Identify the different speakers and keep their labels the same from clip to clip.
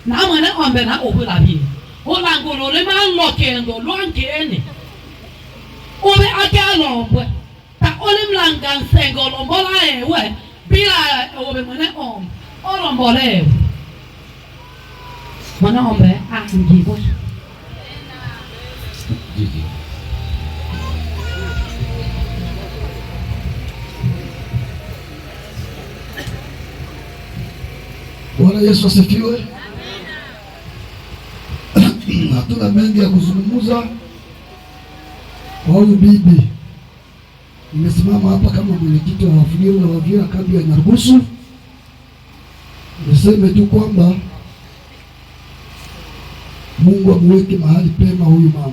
Speaker 1: Na mwene ombe na obulabile. Olangolo le malokendo lwangene. Ube akalombwe. Ta ole mlanga nsengo lombola ewe. Bila obe mwene ombe. Olombolewe. Mwene ombe angibwe.
Speaker 2: Jiji.
Speaker 3: Bwana Yesu asifiwe. Hatuna mengi ya kuzungumza kwa huyu bibi. Nimesimama hapa kama mwenyekiti wa Wafuliru na Wavira kambi ya Nyarugusu. Niseme tu kwamba Mungu amuweke mahali pema huyu mama.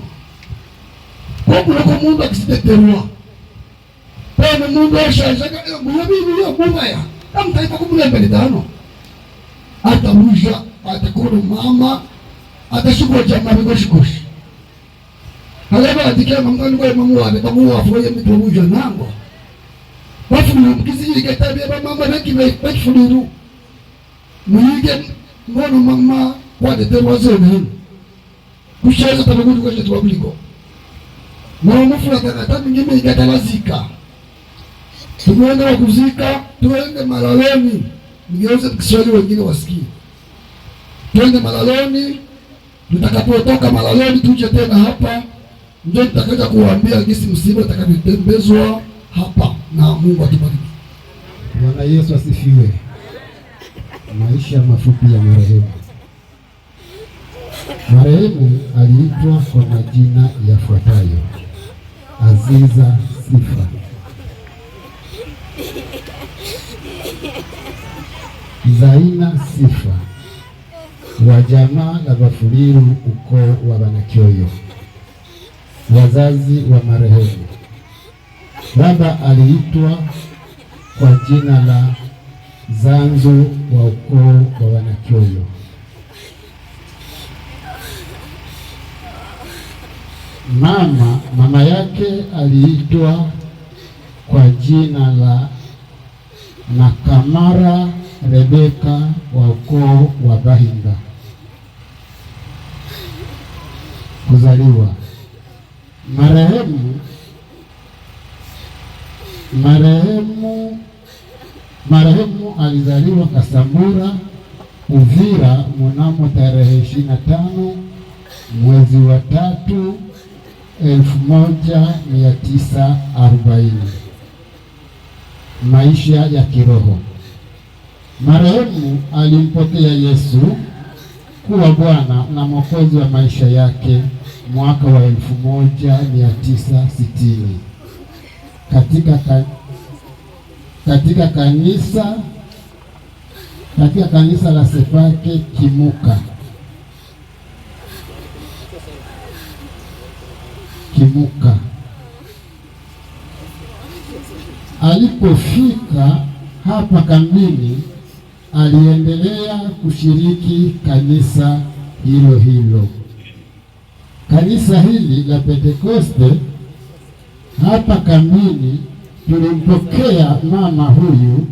Speaker 3: Kwa kuloko mundu akisiteterwa. Pema mundu ashashaka muyabibi yo mubaya. Kamtaita kumulembe tano. Atamuja atakuru mama atashukua chama bigoshikoshi. Halaba atikia mangani kwa mamu wabe mamu wafoye mitubuja nango. Bafu mkizi ikatabia ba mama beki beki fuliru. Muyige ngono mama kwa deterwa zene. Kusheza tabagudu kwa shetu wabliko. Mama mfula takata mingine ikatalazika. Tuende wa kuzika, tuende malaloni. Nigeuze Kiswahili wengine wasikie. Tuende malaloni, tutakapotoka malaloni tuje tena hapa, ndio tutakaja kuwaambia jinsi msiba utakavyotembezwa hapa, na Mungu atubariki.
Speaker 4: Bwana Yesu asifiwe. Maisha mafupi ya marehemu. Marehemu aliitwa kwa majina yafuatayo: Aziza Sifa, Zaina Sifa, wa jamaa la Bafuliru, ukoo wa Banakyoyo. Wazazi wa marehemu: baba aliitwa kwa jina la Zanzu wa ukoo wa Banakyoyo. Mama yake aliitwa kwa jina la Nakamara Rebeka wa ukoo wa Bahinga. Kuzaliwa: marehemu alizaliwa Kasambura, Uvira mnamo tarehe 25 mwezi wa 3 1940. Maisha ya kiroho: marehemu alimpokea Yesu kuwa Bwana na Mwokozi wa maisha yake mwaka wa 1960 katika kanisa la Sepake Kimuka. Kimuka. Alipofika hapa kambini aliendelea kushiriki kanisa hilo hilo. Kanisa hili la Pentekoste hapa kambini tulimpokea mama huyu,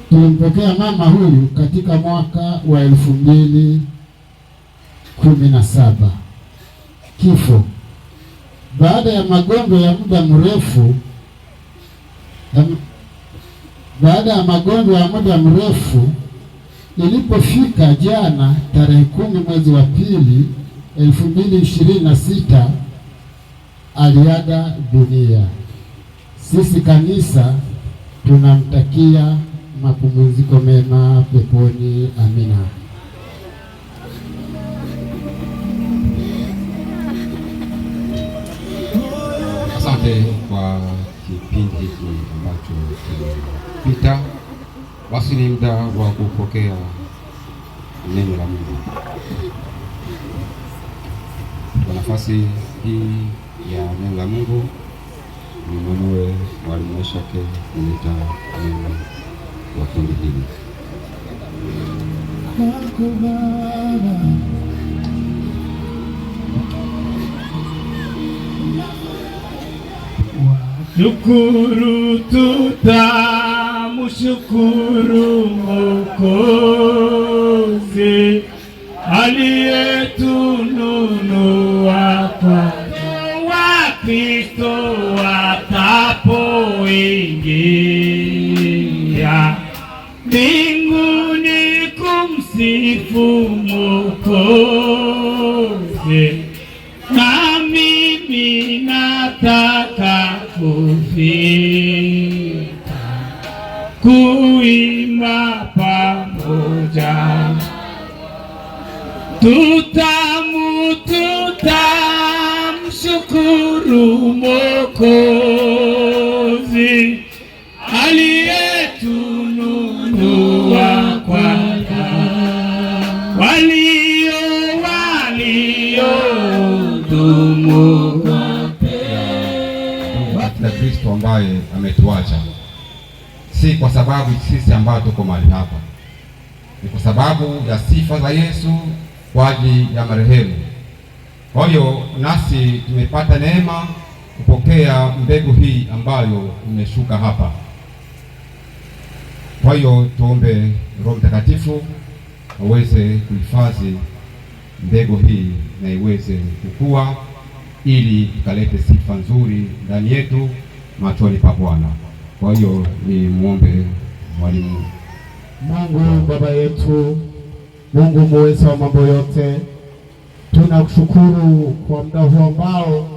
Speaker 4: tulimpokea mama huyu katika mwaka wa 2017. Kifo: baada ya magonjwa ya muda mrefu, baada ya magonjwa ya muda mrefu, ilipofika jana tarehe 10 mwezi wa 2 2026 aliaga dunia. Sisi kanisa tunamtakia mapumziko mema peponi. Amina.
Speaker 2: Asante kwa kipindi hiki ambacho kimepita. Basi ni muda wa kupokea neno la Mungu. Kwa nafasi hii ya neno la Mungu, ni mwenyewe Mwalimu Meshake kuleta neno wa kundi hili.
Speaker 5: Shukuru tutamwimbia Tutamshukuru Mwokozi aliyetununua kwa Wakristo watapoingia mbinguni kumsifu Mwokozi, na mimi nataka kufika kuimba pamoja. Tutamshukuru Mwokozi aliyetununua kwa damu, walio waliodumu
Speaker 2: katika Kristo ambaye ametuacha, si kwa sababu sisi ambao tuko mahali hapa, ni kwa sababu ya sifa za Yesu kwa ajili ya marehemu. Kwa hiyo nasi tumepata neema kupokea mbegu hii ambayo imeshuka hapa. Kwa hiyo tuombe Roho Mtakatifu aweze kuhifadhi mbegu hii na iweze kukua ili ikalete sifa nzuri ndani yetu machoni pa Bwana. Kwa hiyo ni muombe mwalimu.
Speaker 4: Mungu Baba yetu, Mungu muweza wa mambo yote, tunakushukuru kwa muda huu ambao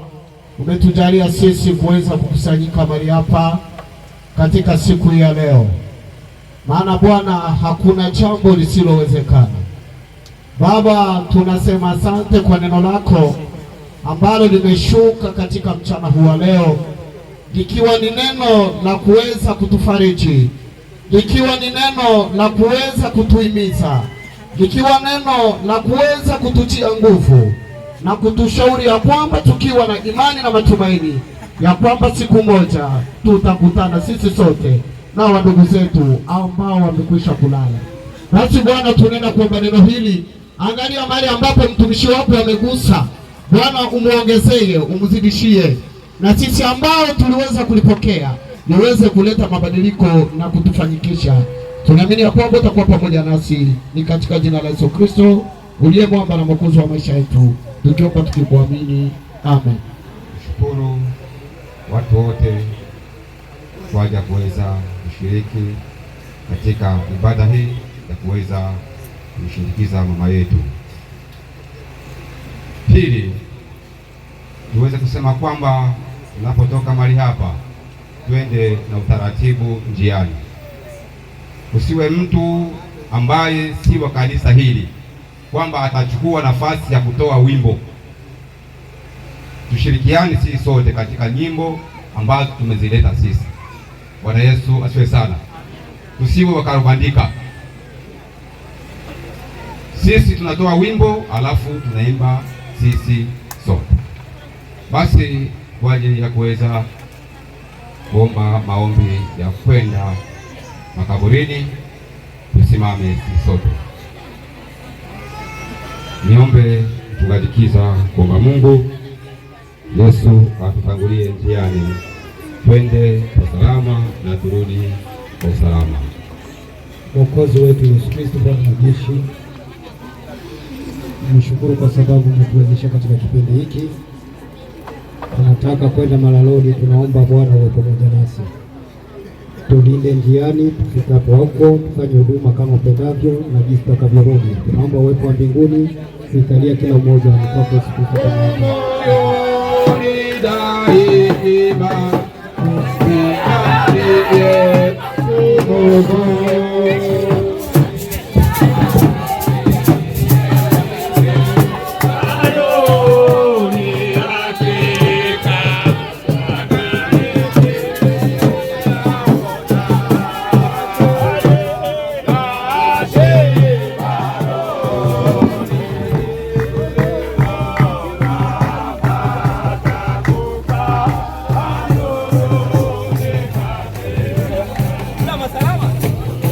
Speaker 4: umetujalia sisi kuweza kukusanyika mahali hapa katika siku hii ya leo. Maana Bwana, hakuna jambo lisilowezekana. Baba, tunasema asante kwa neno lako ambalo limeshuka katika mchana huu wa leo, likiwa ni neno la kuweza kutufariji, likiwa ni neno la kuweza kutuhimiza, likiwa neno la kuweza kututia nguvu na kutushauri ya kwamba tukiwa na imani na matumaini ya kwamba siku moja tutakutana sisi sote na wandugu zetu ambao wamekwisha kulala. Basi Bwana, tunaenda kuomba neno hili, angalia mahali ambapo mtumishi wako amegusa, Bwana umuongezee, umzidishie, na sisi ambao tuliweza kulipokea liweze kuleta mabadiliko na kutufanyikisha. Tunaamini ya kwamba utakuwa pamoja nasi, ni katika jina la Yesu Kristo uliye mwamba na mwokozi wa maisha yetu, tukiomba tukikuamini, amen.
Speaker 2: Shukuru watu wote kwa ajili ya kuweza kushiriki katika ibada hii ya kuweza kumshindikiza mama yetu. Pili, tuweze kusema kwamba tunapotoka mahali hapa twende na utaratibu njiani. Usiwe mtu ambaye si wa kanisa hili kwamba atachukua nafasi ya kutoa wimbo. Tushirikiane sisi sote katika nyimbo ambazo tumezileta sisi. Bwana Yesu asifiwe sana. Tusiwe wakarubandika. Sisi tunatoa wimbo alafu tunaimba sisi sote. Basi kwa ajili ya kuweza kuomba maombi ya kwenda makaburini, tusimame sisi sote. Niombe Mchungaji Kiza kuomba Mungu Yesu atutangulie njiani, twende kwa salama na turudi kwa usalama.
Speaker 6: Mwokozi wetu Yesu Kristo, Bwana wa majeshi, nimshukuru kwa sababu umetuwezesha katika kipindi hiki. Tunataka kwenda malaloni, tunaomba Bwana uwe pamoja nasi, tulinde njiani, tufikapo huko tufanye huduma kama upendavyo na jinsi tutakavyorudi. Tunaomba uwepo wa mbinguni kuikalia kila mmoja kwako Yesu Kristo tunaomba.
Speaker 2: Daima
Speaker 7: Salama salama.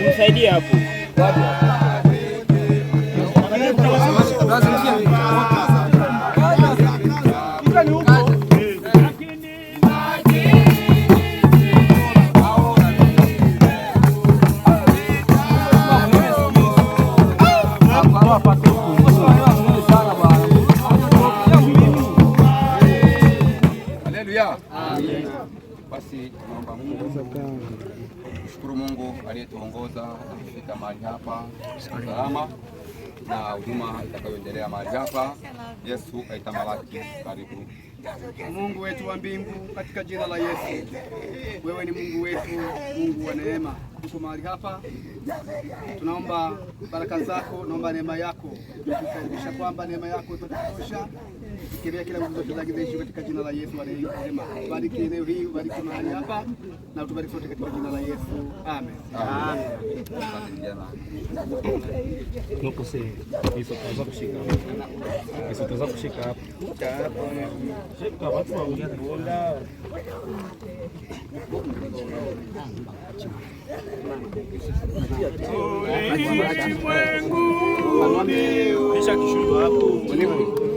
Speaker 7: Msaidie hapo.
Speaker 2: Haleluya. Basi tunaomba Mungu, kushukuru Mungu aliyetuongoza kufika mahali hapa salama na huduma itakayoendelea mahali hapa. Yesu aitamalaki. Karibu.
Speaker 8: Mungu wetu wa mbingu, katika jina la Yesu, wewe ni Mungu wetu, Mungu wa neema. Tuko mahali hapa, tunaomba baraka zako, naomba neema yako, tukikaribisha kwamba neema yako itatutosha kikemea kila nguvu zote za giza hizi katika jina la Yesu wa rehema. Bariki eneo hii, bariki mahali hapa na utubariki sote katika jina la Yesu, amen.
Speaker 2: Asante vijana.
Speaker 5: Ulimwenguni.